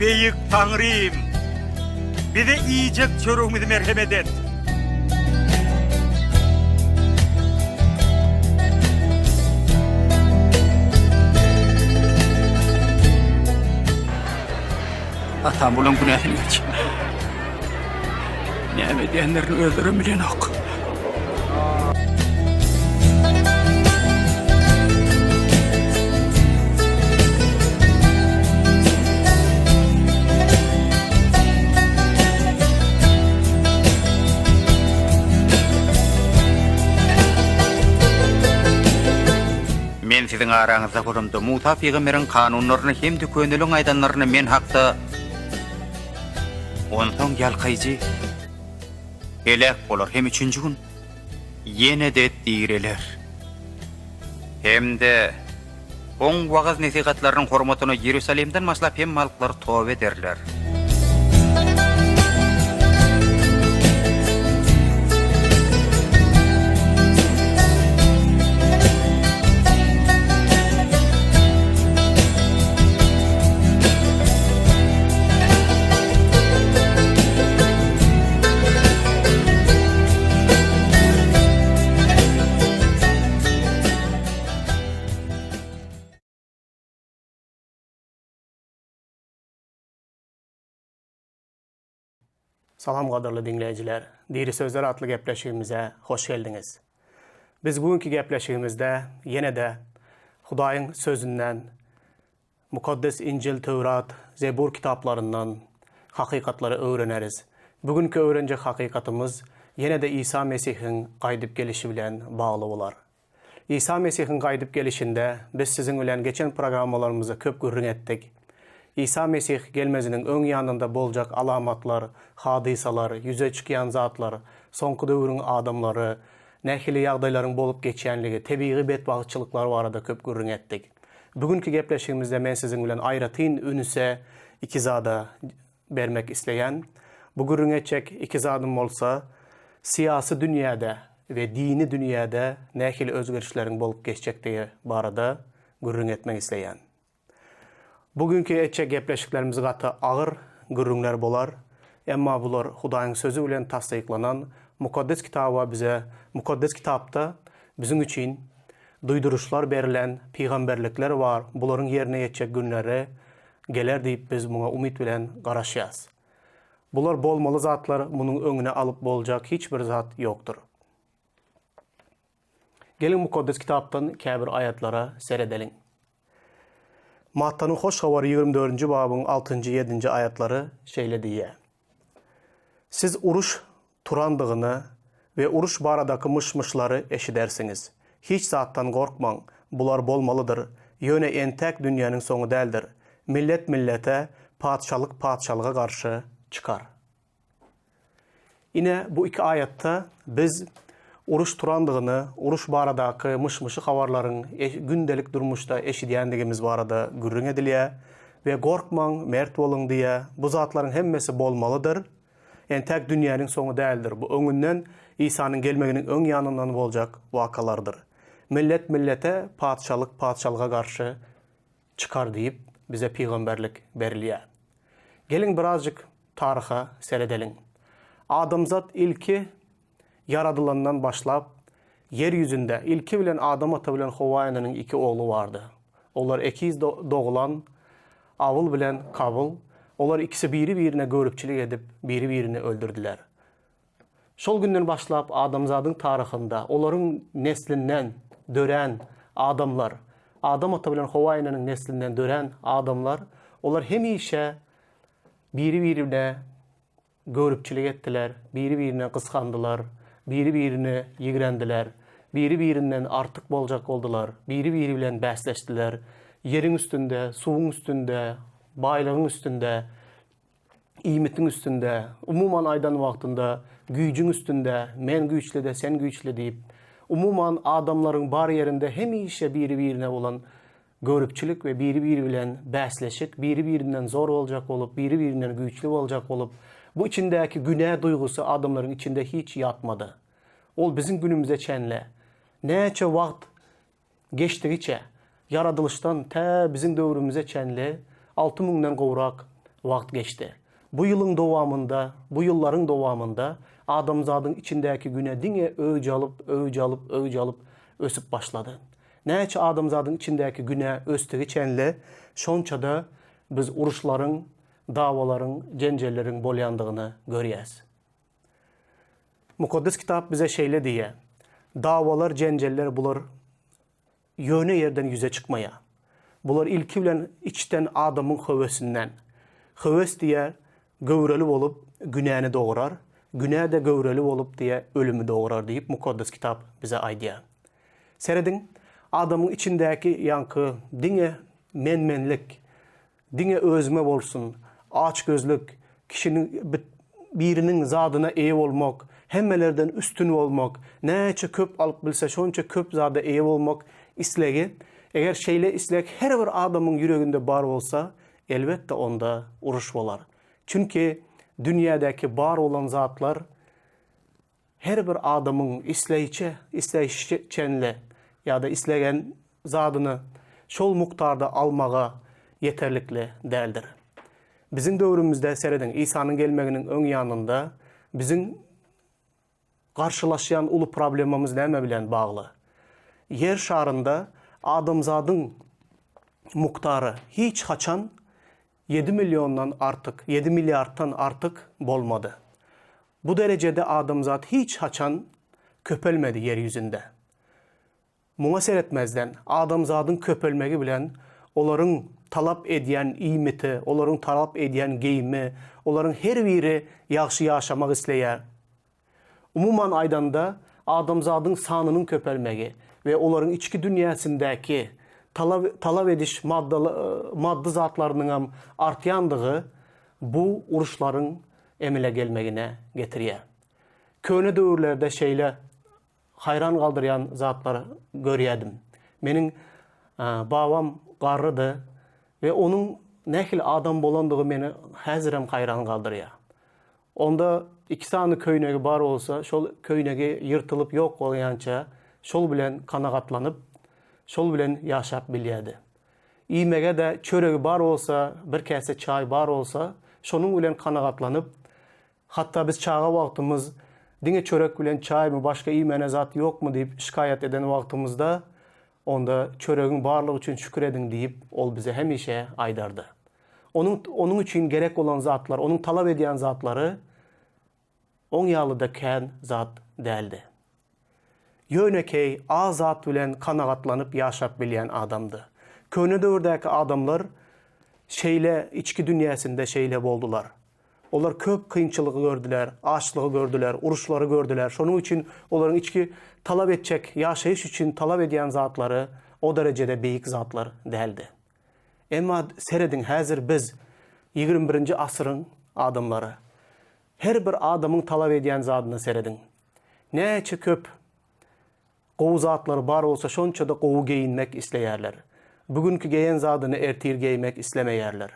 Beýik Taňrym! Bize iýjek çöregimizi merhemet et! Atam bulaň günäsini geç. Näme edýänlerini özlerem bilenok. Men siziň araňyzda bolamda, Musa pygamberiň kanunlaryny hem-de köneliň aýdanlaryny men hakda Onsoň ýalkaýjy heläk bolar hem üçünji gün ýene-de direler. Hem-de Oň wagyz-nesihatlarynyň hormatyna Iýerusalimden başlap hemme halklar toba ederler. Salam gadyrly diňleýjiler! Diri sözler atly gepleşigimize hoş geldiňiz. Biz bu günki gepleşigimizde ýene-de Hudaýyň Sözünden Mukaddes Injil, Töwrat, Zebur kitaplaryndan hakykatlary öwreneris. Bu günki öwrenjek hakykatymyz ýene-de Isa Mesihiň gaýdyp gelişi bilen bagly bolar. Isa Mesihiň gaýdyp gelişinde biz siziň bilen geçen programmalarymyzda köp gürrüň etdik. Isa Mesih gelmeziniň öň ýanynda boljak alamatlar, hadysalar, ýüze çykýan zatlar, soňky döwrüň adamlary, nähili ýagdaýlaryň bolup geçýänligi, tebigy betbagtçylyklar barada köp gürrüň etdik. Bu günki gepleşigimizde men siziň bilen aýratyn ünse iki zada bermek isleýän. Bu gürrüň etjek iki zadym bolsa, syýasy dünýäde we dini dünýäde nähili özgerişleriň bolup geçjekdigi barada gürrüň etmek isleýän. Bu günki etjek gepleşiklerimiz gaty agyr gürrüňler bolar, emma bular Hudaýyň Sözi bilen tassyklanan Mukaddes Kitaba bize Mukaddes Kitapda biziň üçin duýduryşlar berlen pygamberlikler bar, bularyň ýerine ýetjek günleri geler diýip biz muňa umyt bilen garaşýas. Bular bolmaly zatlar, munuň öňüni alyp boljak hiç bir zat ýokdur. Geliň Mukaddes Kitapdan käbir aýatlara seredeliň. Mattanyň Hoş Habary 24-nji babyň altynjy, ýedinji aýatlary şeýle diýýär. Siz uruş turandygyny we uruş baradaky myş-myşlary eşidersiňiz. Hiç zatdan gorkmaň, bular bolmalydyr, ýöne entäk dünýäniň soňy däldir. Millet millete, patyşalyk patyşalyga garşy çykar. Ine, bu iki aýatda biz uruş turandygyny, uruş baradaky myş-myşy habarlaryň gündelik durmuşda eşidýändigimiz barada gürrüň edilýär we gorkmaň, mert boluň diýýär. Bu zatlaryň hemmesi bolmalydyr. Entäk dünýäniň soňy däldir. Bu öňünden, Isanyň gelmeginiň öň ýanyndan boljak wakalardyr. Millet millete, patyşalyk patyşalyga garşy çykar diýip, bize pygamberlik berilýär. Geliň birazjyk taryha seredeliň. Adamzat ilki ýaradylandan başlap, ýer ýüzünde ilki bilen Adam ata bilen Howa eneniň iki ogly bardy. Olar ekiz dogulan Abyl bilen Kabyl. Olar ikisi biri-birine göripçilik edip, biri-birini öldürdiler. Şol günden başlap adamzadyň taryhynda olaryň neslinden dörän adamlar, Adam ata bilen Howa eneniň neslinden dörän adamlar, olar hemişe biri-birine göripçilik etdiler, biri-birine gysgandylar, biri-birini ýigrendiler, biri-birinden artyk boljak boldular, biri-biri bilen bäsleşdiler, ýeriň üstünde, suwuň üstünde, baýlygyň üstünde, iýmitiň üstünde, umuman aýdan wagtynda güýjüň üstünde, men güýçli-de, sen güýçli diýip, umuman adamlaryň bar ýerinde hemişe biri-birine bolan göripçilik we biri-biri bilen bäsleşik, biri-birinden zor boljak bolup, biri-birinden güýçli boljak bolup, bu içindäki günä duýgusy adamlaryň içinde hiç ýatmady. Ol biziň günümize çenli näçe wagt Geçdigiçe, ýaradylyşdan tä biziň döwrümize çenli alty müňden gowrak wagt geçdi. Bu ýylyň dowamynda, bu ýyllaryň dowamynda adamzadyň içindäki güne diňe öwj alyp, öwj alyp, öwj alyp ösüp başlady. Näçe adamzadyň içindäki güne ösdügi çenli, şonça-da biz uruşlaryň, dawalaryň, jenjelleriň bolýandygyny görýäs. Mukaddes Kitap bize şeýle diýýär, Dawalar, jenjeller bular ýöne ýerden ýüze çykmaýar. Bular ilki bilen içden adamyň höwesinden. Höwes diýýär, göwreli bolup günäni dogurar, günä-de göwreli bolup diýýär, ölümi dogurar diýip Mukaddes Kitap bize aýdýar. Serediň, adamyň içindäki ýaňky diňe men-menlik, Diňe özüme bolsun, açgözlük, kişiniň biriniň zadyna eýe bolmak, hemmelerden üstün bolmak, näçe köp alyp bilse şonça köp zada eýe bolmak islegi, eger şeýle isleg her bir adamyň ýüreginde bar bolsa, elbetde onda uruş bolar. Çünki dünýädäki bar bolan zatlar Her bir adamyň isleýçe, isleýşi çenli ýa-da islegen zadyny şol mukdarda almaga ýeterlikli däldir. Biziň döwrümizde serediň, Isanyň gelmeginiň öň ýanynda biziň garşylaşýan uly problemamyz näme bilen bagly? Ýer şarynda adamzadyň mukdary hiç haçan Ýedi milliondan artyk, ýedi milliarddan artyk bolmady. Bu derejede adamzat hiç haçan köpelmedi ýer ýüzünde. Muňa seretmezden, adamzadyň köpelmegi bilen olaryň talap edýän iýmiti, olaryň talap edýän geýimi, olaryň her biri ýagşy ýaşamak isleýär. Umuman aýdanda, adamzadyň sanynyň köpelmegi we olaryň içki dünýäsindäki talap talap ediş maddy zatlarynyňam artýandygy bu uruşlaryň emele gelmegine getirýär. Köne döwürlerde şeýle haýran galdyrýan zatlar görýädim. Meniň babam garrydy we onuň nähili adam bolandygy meni häzirem haýran galdyrýar. Onda iki sany köýnegi bar bolsa, şol köýnegi ýyrtylyp ýok bolýança şol bilen kanagatlanyp, şol bilen ýaşap bilýärdi. Iýmege-de çöregi bar bolsa, bir käse çaý bar bolsa, şonuň bilen kanagatlanyp, hatda biz çaga wagtymyz diňe çörek bilen çaýmy, başga iýmäne zat ýokmy diýip şikaýat eden wagtymyzda, onda çöregiň barlygy üçin şükür ediň diýip, ol bize hemişe aýdardy. Onuň onuň üçin gerek bolan zatlar, onuň talap edýän zatlary oň ýaly-da kän zat däldi. Ýönekeý, az zat bilen kanagatlanyp ýaşap bilýän adamdy. Köne döwürdäki adamlar şeýle içki dünýäsinde şeýle boldular. Olar köp kynçylygy gördüler, açlygy gördüler, uruşlary gördüler. Şonuň üçin olaryň içki talap etjek, ýaşaýyş üçin talap edýän zatlary o derejede beýik zatlar däldi. Emma serediň häzir biz ýigrimi birinji asyryň adamlary. Her bir adamyň talap edýän zadyna serediň. Näçe köp gowy zatlary bar bolsa şonça-da gowy geýinmek isleýärler. Bu günki geýen zadyny ertir geýmek islemeýärler.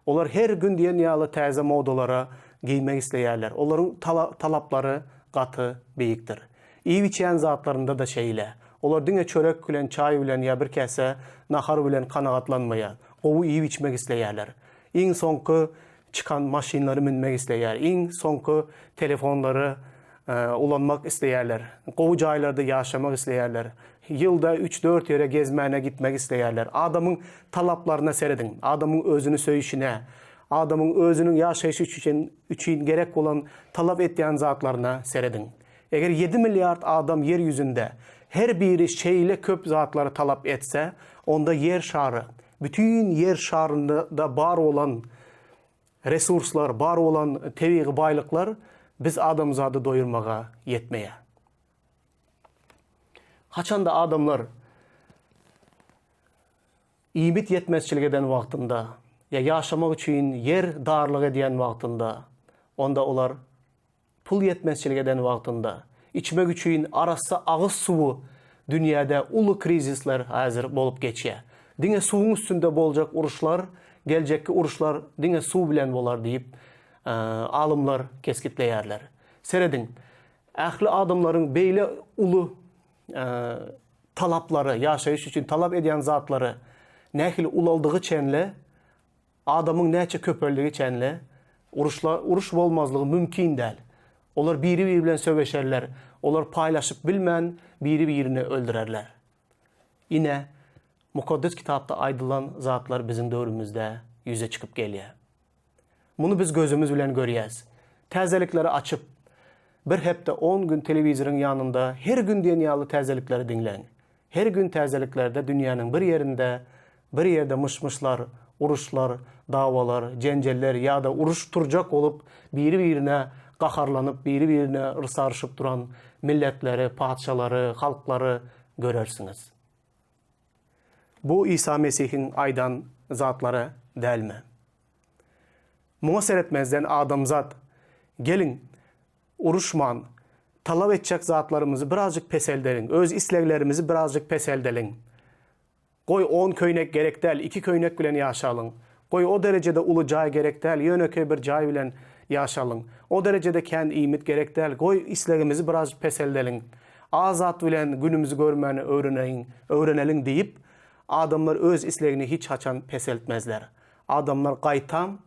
Olar her gün diýen ýaly täze modalara geýmek isleýärler. Olaryň talaplary gaty beýikdir. Iýip-içýän zatlarynda-da şeýle. Olar diňe çörek bilen, çaý bilen ýa bir käse nahar bilen kanagatlanmaýar. Gowy iýip-içmek isleýärler. Iň soňky çykan maşynlary münmek isleýär. Iň soňky telefonlary ulanmak isleýärler. Gowy jaýlarda ýaşamak isleýärler. Ýylda üç-dört ýere gezmäne gitmek isleýärler. Adamyň talaplaryna serediň. Adamyň özüni söýüşine, adamyň özüniň ýaşaýşy üçin üçin gerek bolan talap etýän zatlaryna serediň. Eger ýedi milliard adam ýer ýüzünde her biri şeýle köp zatlary talap etse, onda ýer şary, bütin ýer şarynda bar bolan resurslar, bar bolan tebigy baýlyklar biz adamzady doýurmaga ýetmeýär. Haçanda adamlar iýmit ýetmezçilik eden wagtynda ýa ýaşamak üçin ýer darlyk edýän wagtynda, onda olar Pul ýetmezçilik eden wagtynda, içmek üçin arassa agyz suwy dünýäde uly krizisler häzir bolup geçýär. Diňe suwuň üstünde boljak uruşlar, geljekki uruşlar diňe suw bilen bolar diýip, alymlar kesgitleýärler. Serediň, ähli adamlaryň beýle uly talaplary, ýaşaýyş üçin talap edýän zatlary nähili ulaldygy çenli. Adamyň näçe köpeldigi çenli uruşlar, uruş bolmazlygy mümkin däl. Olar biri-biri bilen söweşerler, olar paýlaşyp bilmän biri-birini öldürerler. Ine, Mukaddes Kitapda aýdylan zatlar biziň döwrümizde ýüze çykyp gelýär. Muny biz gözümiz bilen görýäs. Täzelikleri açyp, bir hepde on gün telewizoryň ýanynda her gün diýen ýaly täzelikleri diňläň. Her gün täzeliklerde dünýäniň bir ýerinde bir ýerde myş-myşlar, uruşlar, dawalar, jenjeller ýa-da uruş turjak bolup biri-birine gaharlanyp, biri-birine yrsaryşyp duran milletleri, patyşalary, halklary görersiňiz. Bu Isa Mesihiň aýdan zatlary dälmi? Muňa seretmezden adamzat, Geliň, uruşman, talap etjek zatlarymyzy birazjyk peseldeliň, öz isleglerimizi birazjyk peseldeliň. Goý, on köýnek gerek däl, iki köýnek bilen ýaşalyň. Goý, o derejede uly jaý gerek däl, ýönekeý bir jaý bilen ýaşalyň. O derejede kän iýmit gerek däl, goý, islegimizi biraz peseldeliň. Az zat bilen günümizi görmäni öwreneýin, öwreneliň diýip, adamlar öz islegini hiç haçan peseltmezler. Adamlar gaýtam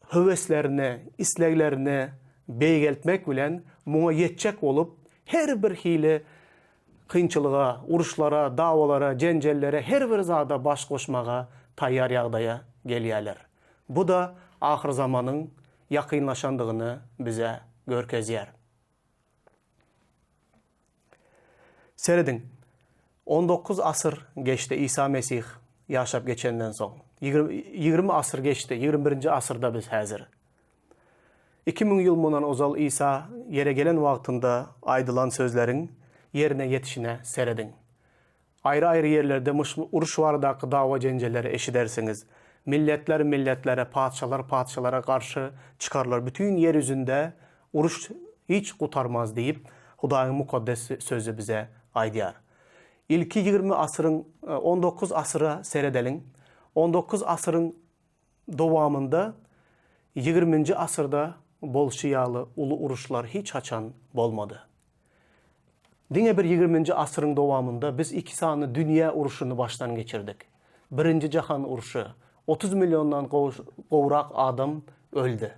höweslerini, isleglerini beýgeltmek bilen muňa ýetjek bolup, her bir hili kynçylyga, uruşlara, dawalara, jenjellere, her bir zada baş goşmaga taýýar ýagdaýa gelýärler. Bu-da ahyrzamanyň ýakynlaşandygyny bize görkezýär. Serediň, on dokuz asyr geçdi Isa Mesih ýaşap geçenden soň. 20 asyr geçdi, 21-nji asyrda biz häzir. 2000 ýyl mundan ozal Isa ýere gelen wagtynda aýdylan sözleriň ýerine ýetişine serediň. Aýry-aýry ýerlerde myş uruş baradaky dawa-jenjelleri eşidersiňiz. Milletler milletlere, patyşalar patyşalara garşy çykarlar. Bütin ýer ýüzünde uruş hiç gutarmaz diýip, Hudaýyň Mukaddes Sözi bize aýdýar. Ilki 20 asyryň, 19 asyra seredeliň. 19 asyryň dowamynda ýigriminji asyrda bolşy ýaly uly uruşlar hiç haçan bolmady. Diňe bir ýigriminji asyryň dowamynda biz iki sany dünýä urşuny başdan geçirdik. Birinji jahan urşy, 30 milliondan gowrak adam öldi.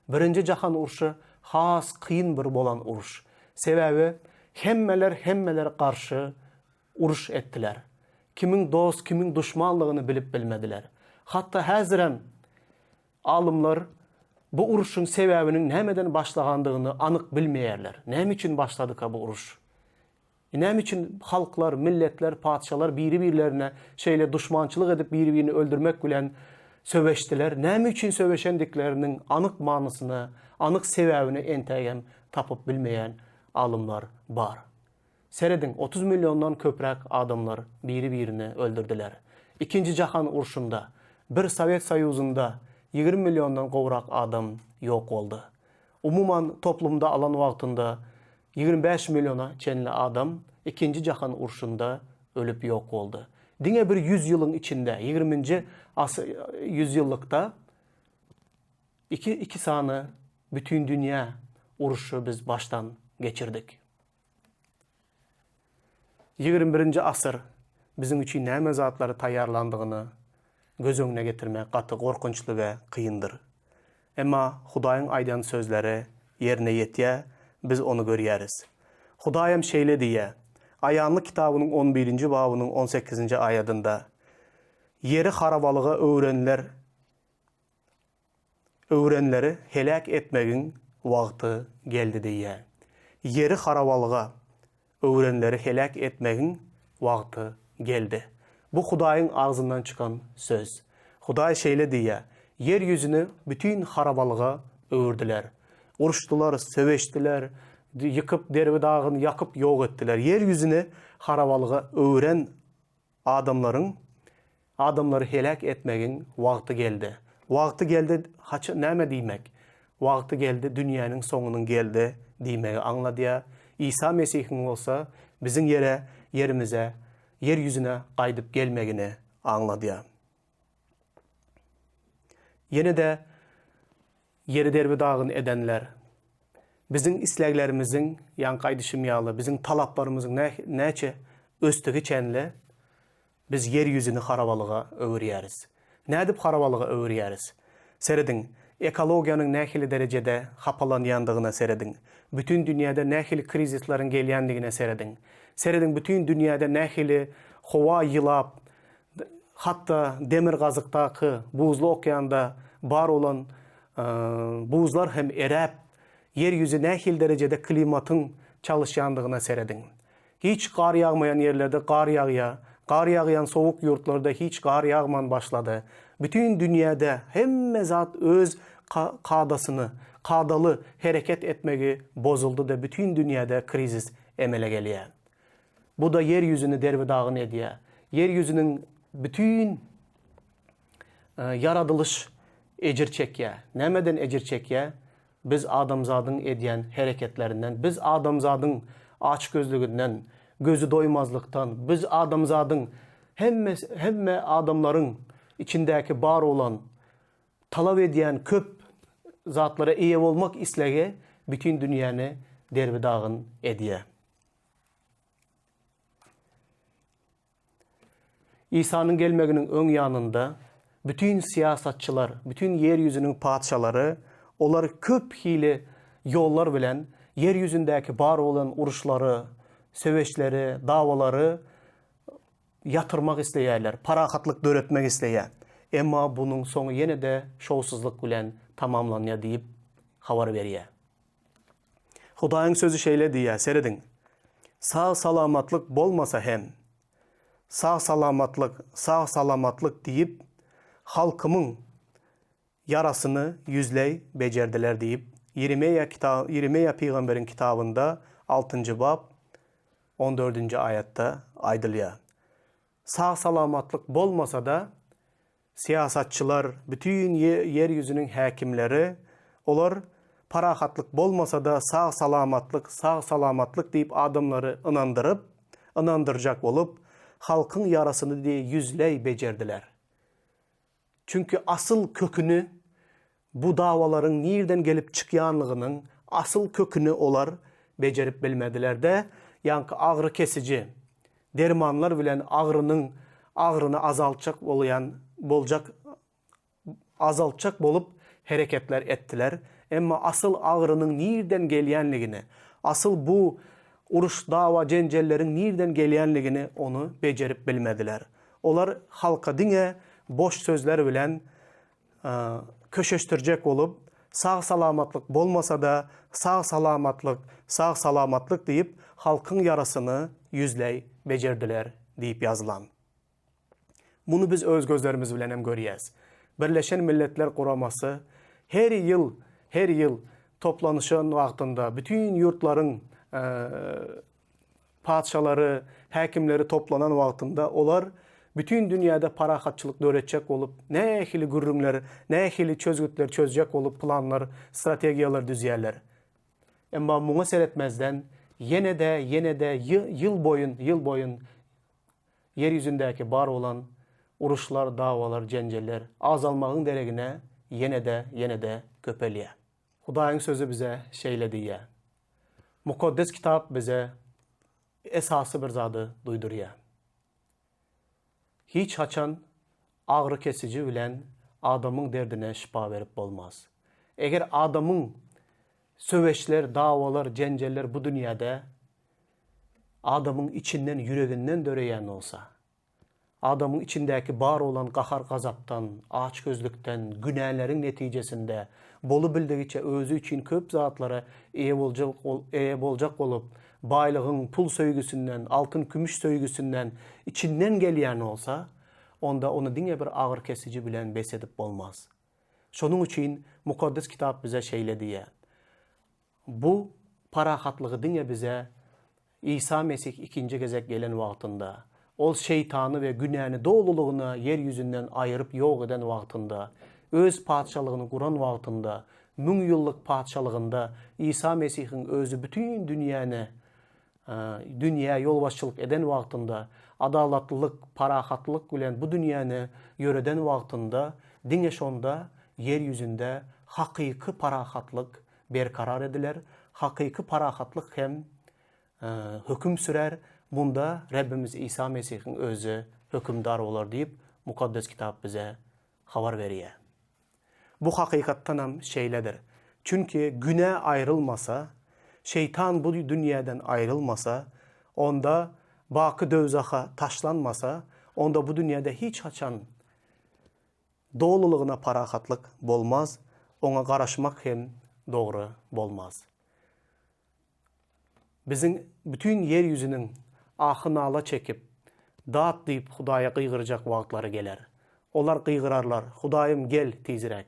Birinji jahan urşy has kyn bir bolan uruş. Sebäbi hemmeler hemmelere garşy uruş etdiler. Kimiň dost, kimiň duşmanlygyny bilip bilmediler. Hatda häzirem alymlar bu uruşyň sebäbiniň nämeden başlagandygyny anyk bilmeýärler. Näme üçin başladyka bu uruş? Näme üçin halklar, milletler, patyşalar biri-birlerine şeýle duşmançylyk edip biri-birini öldürmek bilen söweşdiler? Näme üçin söweşendikleriniň anyk manysyny, anyk sebäbini entägem tapyp bilmeýän alymlar bar. Serediň, 30 milliondan köpräk adamlar biri-birini öldürdiler. Ikinji jahan urşunda, bir Sowet Soýuzynda 20 milliondan gowrak adam ýok boldy. Umuman, toplumda alan wagtynda 25 milliona çenli adam Ikinji jahan urşunda ölüp ýok boldy. Diňe bir ýüz ýylyň içinde, ýigriminji ýüzýyllykda iki iki sany bütindünýä urşy biz başdan geçirdik. 21-nji asyr biziň üçin näme zatlary taýýarlandygyny göz öňüne getirmek gaty gorkunçly we kyndyr. Emma Hudaýyň aýdan sözleri ýerine ýetýär, biz ony görýäris. Hudaýam şeýle diýýär, Aýanlyk kitabynyň on birinji babynyň on sekizinji aýadynda, Ýeri harabalyga öwrenler Öwrenleri heläk etmegiň wagty geldi diýýär. Ýeri harabalyga öwrenleri heläk etmegiň wagty geldi. Bu Hudaýyň agzyndan çykan söz. Hudaý şeýle diýýär, Ýer ýüzüni bütin harabalyga öwürdiler. Uruşdylar, söweşdiler, ýykyp, derbi-dagyn ýakyp ýok etdiler. Ýer ýüzüni harabalyga öwren Adamlaryň adamlary heläk etmegiň wagty geldi. Wagty geldi haçan näme diýmek? Wagty geldi dünýäniň soňunyň geldi diýmegi aňladýar. Isa Mesihiň bolsa biziň ýere ýerimize ýer ýüzüne gaýdyp gelmegini aňladýar. Ýene-de Ýeri derbi-dagyn edenler, biziň isleglerimiziň, ýaňky aýdyşym ýaly, biziň talaplarymyzyň näçe ösdügi çenli biz ýer ýüzüni harabalyga öwürýäris. Nädip harabalyga öwürýäris? Serediň, ekologiýanyň nähili derejede hapalanýandygyna serediň. Bütin dünýäde nähili krizisleriň gelýändigine serediň. Serediň bütin dünýäde nähili howa ýylap, hatda demirgazykdaky buzly okeanda bar bolan buzlar hem eräp, ýer ýüzi nähili derejede klimatyň çalyşýandygyna serediň. Hiç gar ýagmaýan ýerlerde gar ýagýar, gar ýagýan sowuk ýurtlarda hiç gar ýagman başlady. Bütin dünýäde hemme zat öz kadasyny, kadaly hereket etmegi bozuldy-da bütin dünýäde krizis emele gelýär. Bu-da ýer ýüzüni derbi-dagyn edýär. Ýer ýüzüniň bütin ýaradylyş ejir çekýär. Nämeden ejir çekýär? Biz adamzadyň edýän hereketlerinden, biz adamzadyň açgözlüginden, gözi doýmazlykdan, biz adamzadyň hemme hemme adamlaryň içindäki bar bolan talap edýän köp zatlara eýe bolmak islegi bütin dünýäni derbi-dagyn edýär. Isanyň gelmeginiň öň ýanynda bütin syýasatçylar, bütin ýer ýüzüniň patyşalary, olar köp hili ýollar bilen ýer ýüzündäki bar bolan uruşlary, söweşleri, dawalary ýatyrmak isleýärler, parahatlyk döretmek isleýär. Emma bunuň soňy ýene-de şowsuzlyk bilen tamamlanýar diýip habar berýär. Hudaýyň Sözi şeýle diýýär, serediň, Sag-salamatlyk bolmasa hem, Sag-salamatlyk, sag-salamatlyk diýip, halkymyň ýarasyny ýüzleý bejerdiler diýip, Ýeremeýa Ýeremeýa pygamberiň kitabynda altynjy bap, on dördünji aýatda aýdylýar. Sag-salamatlyk bolmasa-da, Syýasatçylar, bütin ýer ýüzüniň häkimleri, olar parahatlyk bolmasa-da sag-salamatlyk, sag-salamatlyk diýip adamlary ynandyryp, ynandyrjak bolup, halkyň ýarasyny diýe ýüzleý bejerdiler. Çünki asyl köküni Bu dawalaryň nirden gelip çykýanlygynyň asyl köküni olar bejerip bilmediler-de, ýaňky agry kesiji dermanlar bilen agrynyň agryny azaltjak bolýan boljak azaltjak bolup hereketler etdiler. Emma asyl agrynyň nirden gelýänligini, asyl bu uruş dawa jenjelleriň nirden gelýänligini ony bejerip bilmediler. Olar halka diňe boş sözler bilen köşeşdirjek bolup, sag-salamatlyk bolmasa-da, sag-salamatlyk, sag-salamatlyk diýip, halkyň ýarasyny ýüzleý bejerdiler diýip ýazylan. Muny biz öz gözlerimiz bilen hem görýäs. Birleşen Milletler Guramasy her ýyl, her ýyl toplanyşan wagtynda bütin ýurtlaryň Patyşalary, häkimleri toplanan wagtynda olar bütin dünýäde parahatçylyk döretjek bolup, nähili gürrüňler, nähili çözgütler çözjek bolup planlar, strategiýalar düzýärler. Emma muňa seretmezden, ýene-de, ýene-de ýyl boýun, ýyl boýun ýer ýüzündäki bar bolan uruşlar, dawalar, jenjeller azalmagyň deregine ýene-de, ýene-de köpelýär. Hudaýyň Sözi bize şeýle diýýär. Mukaddes Kitap bize esasy bir zady duýdurýar. Hiç haçan agry kesiji bilen adamyň derdine şypa berip bolmaz. Eger adamyň söweşler, dawalar, jenjeller bu dünýäde adamyň içinden, ýüreginden döreýän bolsa, Adamyň içindäki bar bolan gahar-gazapdan, açgözlükden, günäleriň netijesinde, bolubildigiçe özi üçin köp zatlara eýe boljak eýe boljak bolup, baýlygyň, pul söýgüsinden, altyn-kümüş söýgüsinden içinden gelýän bolsa, onda ony diňe bir agyr kesiji bilen bes edip bolmaz. Şonuň üçin Mukaddes Kitap bize şeýle diýýär, Bu parahatlygy diňe bize Isa Mesih ikinji gezek gelen wagtynda, Ol şeýtany we günäni dolulygyna ýer ýüzünden aýyryp ýok eden wagtynda, Öz Patyşalygyny guran wagtynda, Müňýyllyk Patyşalygynda Isa Mesihiň Özi bütin dünýäni dünýä ýolbaşçylyk eden wagtynda, adalatlylyk, parahatlyk bilen bu dünýäni ýöreden wagtynda, diňe şonda ýer ýüzünde hakyky parahatlyk berkarar ediler, hakyky parahatlyk hem höküm sürer, munda Rebbimiz Isa Mesihiň Özi hökümdar bolar diýip, Mukaddes Kitap bize. habar berýär. Bu hakykatdanam şeýledir. Çünki günä aýrylmasa, şeýtan bu dünýäden aýrylmasa, onda baky döwzaha taşlanmasa, onda bu dünýäde hiç haçan dolulygyna parahatlyk bolmaz, oňa garaşmak hem dogry bolmaz. Biziň bütin ýer ýüzüniň ahy-nala çekip, Dat diýip Hudaýa gygyrjak wagtlary geler. Olar gygyrarlar, Hudaýym gel tizräk,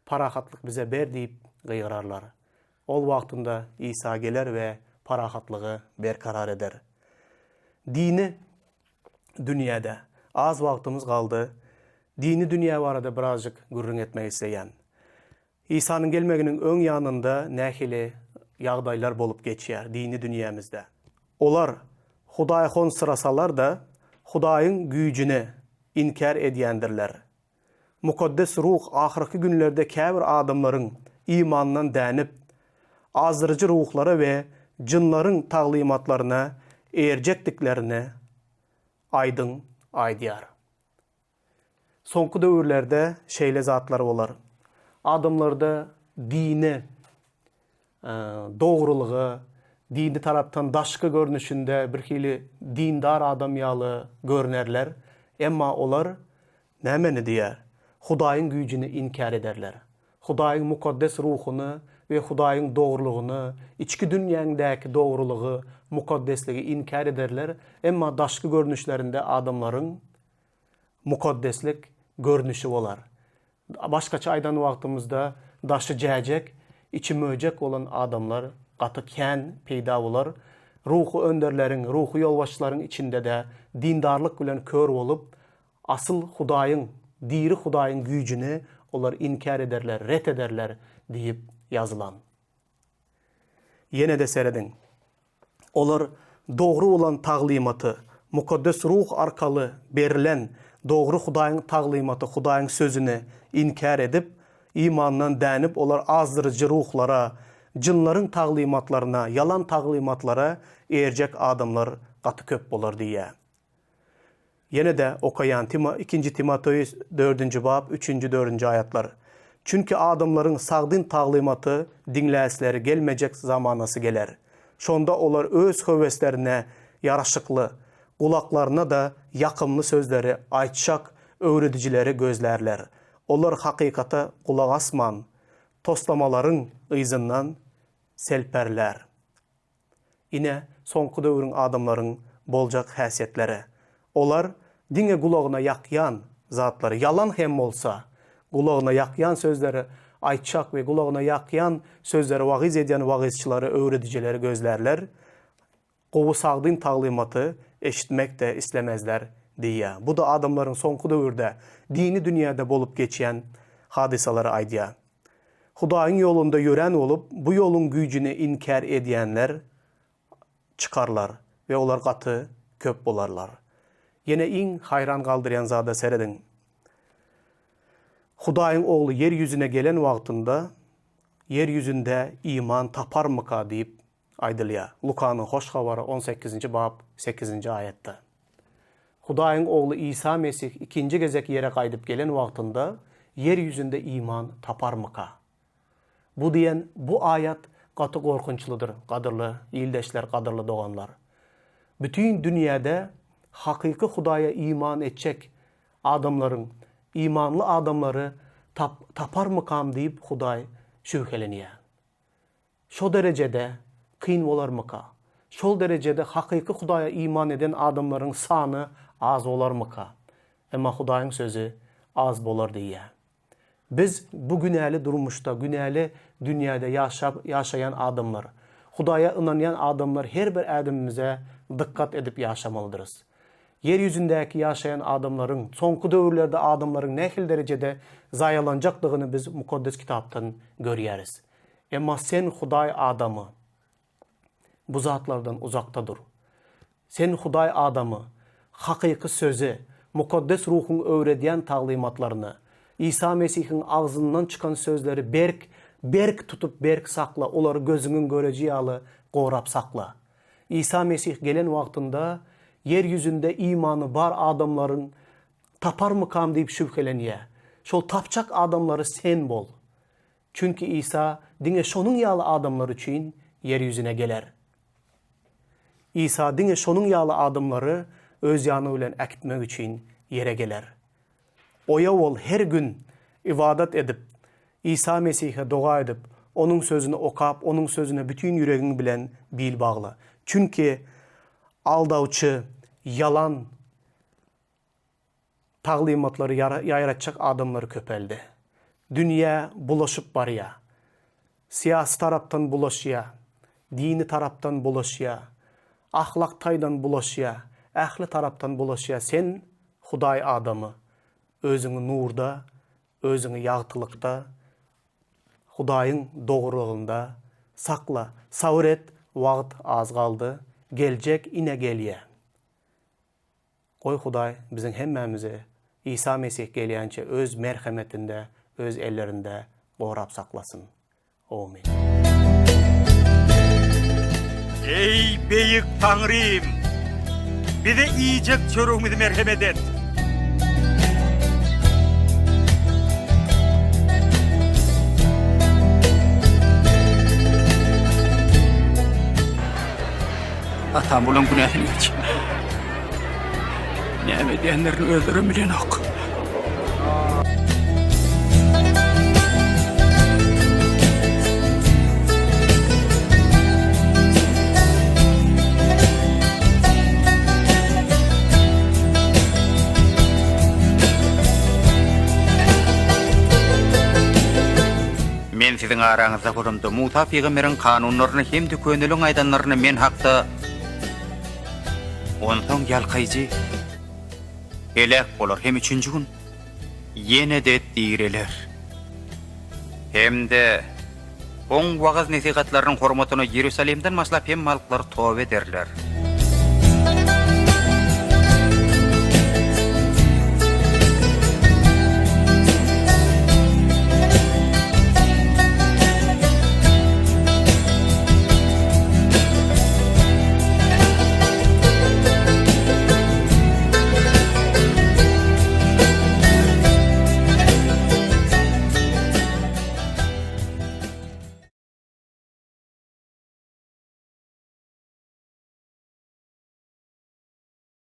parahatlyk bize ber diýip gygyrarlar. Ol wagtynda Isa geler we parahatlygy berkarar eder. Dini dünýäde az wagtymyz galdy. Dini dünýä barada birazjyk gürrüň etmek isleýän. Isanyň gelmeginiň öň ýanynda nähili ýagdaýlar bolup geçýär dini dünýämizde? Olar hudaýhonsyrasalar-da, Hudaýyň güýjüni inkär edýändirler. Mukaddes Ruh ahyrky günlerde käbir adamlaryň imanyndan dänip, azdyryjy ruhlara we jynlaryň taglymatlaryna eýerjekdiklerini aýdyň aýdýar. Soňky döwürlerde şeýle zatlar bolar. Adamlarda dini dogrulygy, dini tarapdan daşky görnüşinde bir hili dindar adam ýaly görnerler. Emma olar nämeni diýer? Hudaýyň güýjüni inkär ederler. Hudaýyň mukaddes ruhuny we Hudaýyň dogrulygyny, içki dünýäňdäki dogrulygy, mukaddesligi inkär ederler, emma daşky görnüşlerinde adamlaryň mukaddeslik görnüşi bolar. Başgaça aýdan wagtymyzda daşy jäjek, içi möjek bolan adamlar gaty kän peýda bolar. Ruhy önderleriň, ruhy ýolbaşçylaryň içinde-de dindarlyk bilen kör bolup, asyl Hudaýyň, diri Hudaýyň güýjüni olar inkär ederler, ret ederler diýip ýazylan. Ýene-de serediň. Olar dogry bolan taglymaty, Mukaddes Ruh arkaly berlen dogry Hudaýyň taglymaty, Hudaýyň Sözüni inkär edip, imandan dänip, olar azdyryjy ruhlara, jynlaryň taglymatlaryna, ýalan taglymatlara eýerjek adamlar gaty köp bolar diýýär. Ýene-de okaýan Timo, ikinji Timoteus dördünji bap, üçünji, dördünji aýatlar. Çünki adamlaryň sagdyn taglymaty diňläsleri gelmejek zamanasy geler. Şonda olar öz höweslerine ýaraşykly, gulaklaryna-da ýakymly sözleri aýtjak öwredijileri gözlärler. Olar hakykata gulak asman, toslamalaryň yzyndan selpärler. Ine, soňky döwrüň adamlaryň boljak häsiýetleri. Olar diňe gulagyna ýakýan zatlary, ýalan hem bolsa, gulagyna ýakýan sözleri aýtjak we gulagyna ýakýan sözleri wagyz edýän wagyzçylary, öwredijileri gözlärler. Gowy sagdyn taglymaty eşitmek-de islemezler diýýär. Bu-da adamlaryň soňky döwürde dini dünýäde bolup geçýän hadysalary aýdýar. Hudaýyň ýolunda ýörän bolup, bu ýoluň güýjüni inkär edýänler çykarlar we olar gaty köp bolarlar. Ýene iň haýran galdyrýan zada serediň. Hudaýyň Ogly ýer ýüzüne gelen wagtynda, ýer ýüzünde iman taparmyka diýip aýdylýar. Lukanyň Hoş Habary on sekizinji bap sekizinji aýatda. Hudaýyň Ogly Isa Mesih ikinji gezek ýere gaýdyp gelen wagtynda ýer ýüzünde iman taparmyka? Bu diýen bu aýat gaty gorkunçlydyr, gadyrly ildeşler, gadyrly doganlar. Bütin dünýäde hakyky Hudaýa iman etjek adamlaryň, imanly adamlary tap taparmykam diýip Hudaý şübhelenýär. Şo derejede kyn bolarmyka? Şol derejede hakyky Hudaýa iman eden adamlaryň sany az bolarmyka? Emma Hudaýyň Sözi az bolar diýýär. Biz bu günäli durmuşda, günäli dünýäde ýaşap, ýaşaýan adamlar, Hudaýa ynanýan adamlar her bir ädimimize dykgat edip ýaşamalydyrys. Ýer ýüzündäki ýaşaýan adamlaryň, soňky döwürlerde adamlaryň nähili derejede zaýalanjakdygyny biz Mukaddes Kitapdan görýäris. Emma sen Hudaý adamy, bu zatlardan uzakda dur. Sen Hudaý adamy, hakyky Sözi, Mukaddes Ruhuň öwredýän taglymatlaryny, Isa Mesihiň agzyndan çykan sözleri berk, berk tutup, berk sakla, olary gözüňiň göreji ýaly gorap sakla. Isa Mesih gelen wagtynda ýer ýüzünde imany bar adamlaryň taparmykam diýip şübhelenýär. Şol tapjak adamlary sen bol. Çünki Isa diňe şonuň ýaly adamlar üçin ýer ýüzüne geler. Isa diňe şonuň ýaly adamlary Öz ýany bilen äkitmek üçin ýere geler. Oýa bol her gün ybadat edip, Isa Mesihe doga edip, Onuň Sözüni okap, Onuň Sözüne bütin ýüregiň bilen bil bagla. Çünki aldawçy, ýalan taglymatlary ýaýratjak adamlar köpeldi. Dünýä bulaşyp barýar. Syýasy tarapdan bulaşýar, dini tarapdan bulaşýar, ahlak taýdan bulaşýar, ähli tarapdan bulaşýar. Sen Hudaý adamy, özüňi nurda, özüňi ýagtylykda, Hudaýyň dogrulygynda sakla. Sabyr et, wagt az galdy, geljek ine gelýär. Goý Hudaý biziň hemmämizi Isa Mesih gelýänçe öz merhemetinde, öz ellerinde gorap saklasyn. Omyn. Eý, beýik Taňrym! Bize iýjek çöregimizi merhemet et! Atam bulaň günäsini geç. Näme edýänlerini özlerem bilenok. Men siziň araňyzda bolamda, Musa pygamberiň kanunlaryny hem-de köneliň aýdanlaryny men hakda Onsoň ýalkaýjy heläk bolar hem üçünji gün ýene-de direler. Hem-de Oň wagyz-nesihatlarynyň hormatyna Iýerusalimden başlap hemme halklar toba ederler.